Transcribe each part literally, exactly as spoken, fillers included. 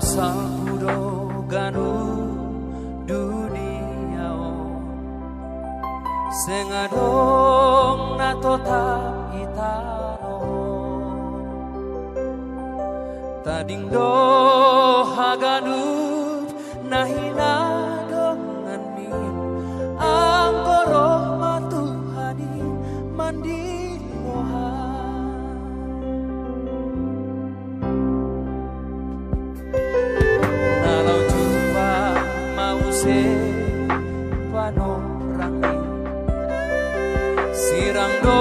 Sampudon ganup dunia on, seng adong na totap i tano on. Tading do haganup na hinadonganmin, anggo roh ma Tuhan i mandilo hami. Na laho jumpa ma muse panorang i, sirang do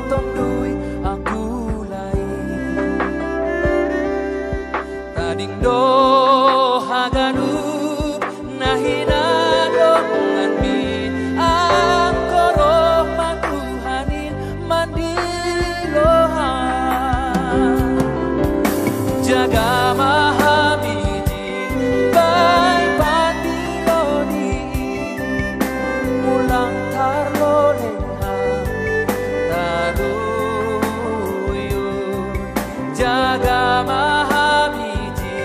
tonduy angkula i. Tading do haganup na hinadonganmin, anggo roh ma Tuhan i mandilo hami. Jaga ma hami di bahen pandilo ni i, ulang tarloleng hami taruyun. Jaga ma hami di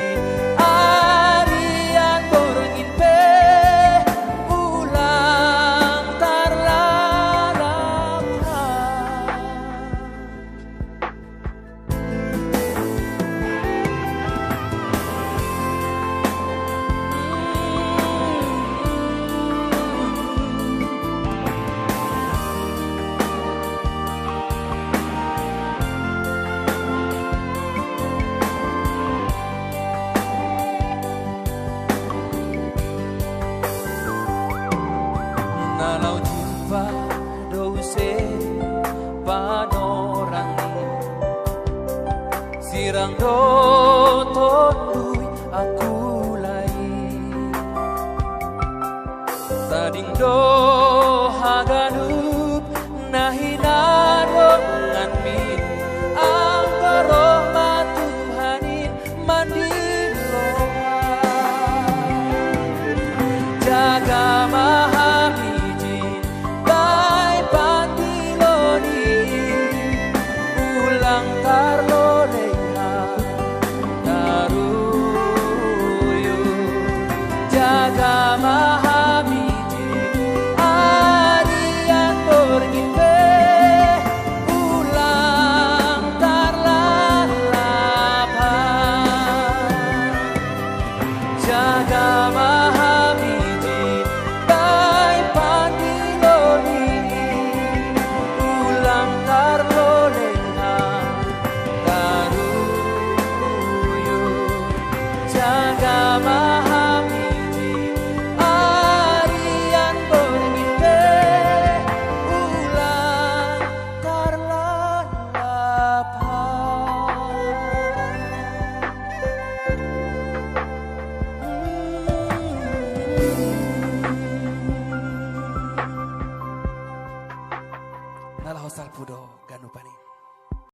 arian borngin pe, ulang tarlalap hami. Na laho jumpa do muse panorang i, sirang do tonduy angkula i. Tading do haganup na hinadonganmin, anggo roh ma Tuhan i mandilo hami. Jaga ma hami di bahen pandilo ni i, ulang tarloleng hami taruyun. Jaga ma hami di arian borngin pe, ulang tarlalap hami. Jaga ma hami di bahen pandilo ni i, ulang tarloleng hami taruyun. Jaga ma hami di arian borngin pe, ulang tarlalap hami. Na laho salpu do ganupan i.